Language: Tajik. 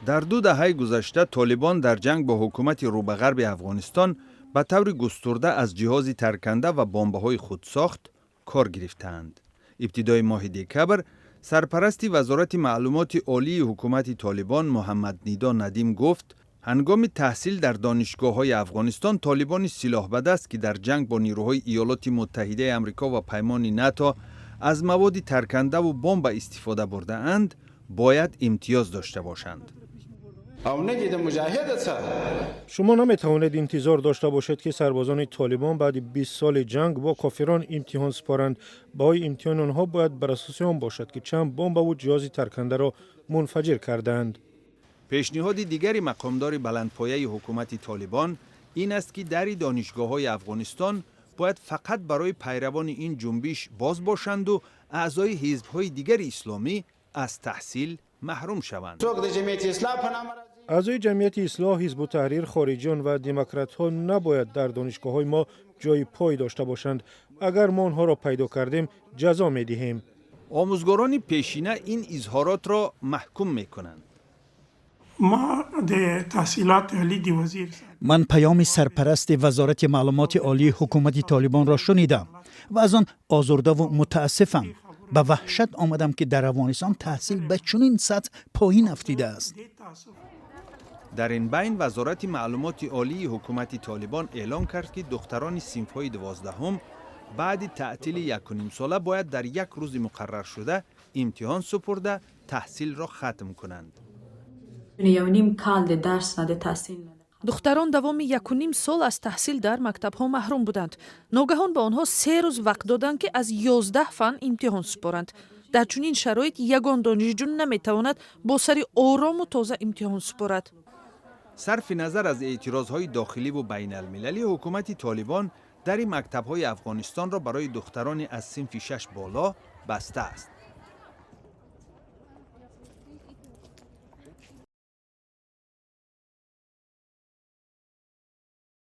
Дар 2 даҳаи гузашта Толибон дар ҷанг бо ҳукумати рӯ ба ғарби Афғонистон ба таври густурда аз ҷиҳози тарканда ва бомбаҳои худсохт кор гирифтаанд. Ибтидои моҳи декабр сарпарасти Вазорати маълумоти олии ҳукумати Толибон Муҳаммад Нидо Надим гуфт, ҳангоми таҳсил дар донишгоҳҳои Афғонистон толибони силоҳбадаст, ки дар ҷанг бо нирӯҳои Иёлоти Муттаҳидаи Амрико ва паймони НАТО аз маводи таркандаву бомба истифода бурдаанд, бояд имтиёз дошта бошанд. Шумо наметавонед интизор дошта бошед, ки сарбозони Толибон баъди 20 соли ҷанг бо кофирон имтиҳон супоранд. Баҳои имтиҳони онҳо бояд бар асоси он бошад, ки чанд бомбаву ҷиҳози таркандаро мунфаҷир кардаанд. Пешниҳоди дигари мақомдори баландпояи ҳукумати Толибон ин аст, ки дари донишгоҳҳои Афғонистон бояд фақат барои пайравони ин ҷунбиш боз бошанду аъзои ҳизбҳои дигари исломӣ аз таҳсил маҳрум шаванд. Аъзои Ҷамъияти Ислоҳ, Ҳизбу Таҳрир, хориҷиён ва демократҳо набояд дар донишгоҳҳои мо ҷои пой дошта бошанд. Агар мо онҳоро пайдо кардем, ҷазо медиҳем. Омӯзгорони пешина ин изҳоротро маҳкум мекунанд. Ман паёми сарпарасти Вазорати маълумоти олии ҳукумати Толибонро шунидам ва аз он озурдаву мутаассифам. Ба ваҳшат омадам, ки дар Афғонистон таҳсил ба чунин сатҳ поин афтидааст. Дар ин байн Вазорати маълумоти олии ҳукумати Толибон эълон кард, ки духтарони синфҳои 12-ҳум баъди таътили якунимсола бояд дар як рӯзи муқарраршуда имтиҳон супурда, таҳсилро хатм кунанд. Духтарон давоми якуним сол аз таҳсил дар мактабҳо маҳрум буданд. Ногаҳон ба онҳо 3 рӯз вақт доданд, ки аз 11 фан имтиҳон супоранд. Дар чунин шароит ягон донишҷӯ наметавонад бо сари орому тоза имтиҳон супорад. Сарфи назар аз эътирозҳои дохиливу байналмилалӣ, ҳукумати Толибон дари мактабҳои Афғонистонро барои духтарони аз синфи шаш боло баста аст.